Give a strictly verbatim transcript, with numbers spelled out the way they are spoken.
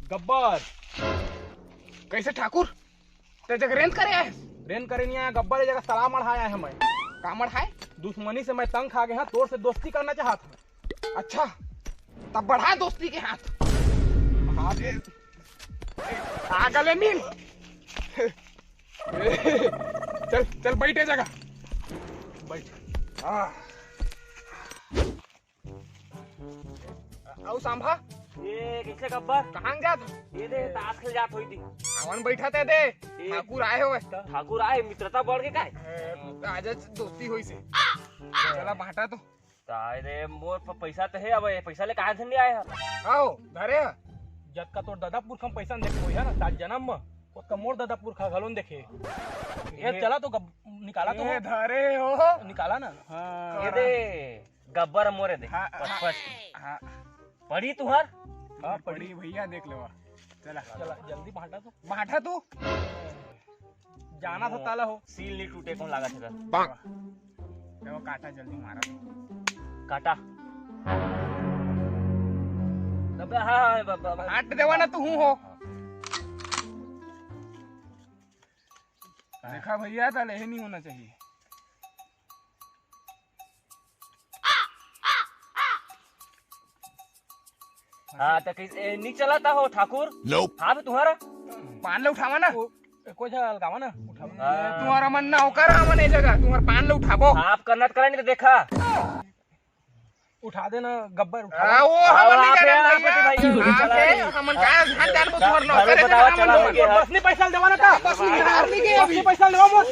गब्बर। कइसे ठाकुर? तें जग रेंद करे आए? रेंद करे नइ आए, गब्बर, ए जगह सलाह मढ़ाए आए हंव मैं। का मढ़ाए? दुश्मनी से मैं तंग खा गे हंव, तोर से दोस्ती करना चाहत हंव। अच्छा, तब बढ़ा दोस्ती के हाथ। आ गले मिल। चल, चल, बइठ ए जगह। बइठ। आ। अउ सांभा? ए, कइसे गब्बर? कहां जात? ए दे, ताश खेल जात होही दी। आवा न बइठा ते दे। ए, ठाकुर आए हवय। ठाकुर आए, मित्रता बढ़ गे काय? ए, आज दोस्ती होइसे। चला बांटा तो। ताय रे, मोर प-, पइसा तो हे, अब ए पइसा ले काहे धन नइ आए हस? आओ, धरे ह। जतका तोर ददा पुरखा म पइसा देखे होही ना, सात जनम म, ओतका मोर ददा पुरखा घलो नइ देखे। ए, ए, चला तो गब-, निकाला तो ए, हो। धरे हो। निकाला ना। हां। ए दे, गब्बर मोरे दे। हां, पट, हां, पट। हां। पड़ी तुंहर? हां, पड़ी। पड़ी भइया, देख लेवा। चला। चला, जल्दी बांटा तो। बांटा तू। जाना था ताला हो। सील नइ टूटे, कौन लागत हे? देखो, काटा जल्दी मारा। काटा। अबे, हां, हां, ब-, ब-, ब-, बांट देवा ना तू हो। देखा भइया, ताले हे नइ होना चाहिए। हां, त कइसे, ए, नइ चलत हो ठाकुर? हां, बे तुंहर। पान ल उठावा ना। ओ, ए, कोई झन अलगावा ना, उठावा। हां। तुंहर मन नौकर हमन ए जगह, तुंहर पान ल उठाबो। आप करना त करा, नइ त देखा। उठा दे ना, गब्बर, उठा। हां, वो हमन नइ जानन भइया। आप ए, हमन का ध्यान जानबो, तुंहर नौकर ए जगह, हमन बतावा, चला, बस नइ पइसा ल देवा ना का? बस नइ, बस नइ पइसा ल देवा मोर।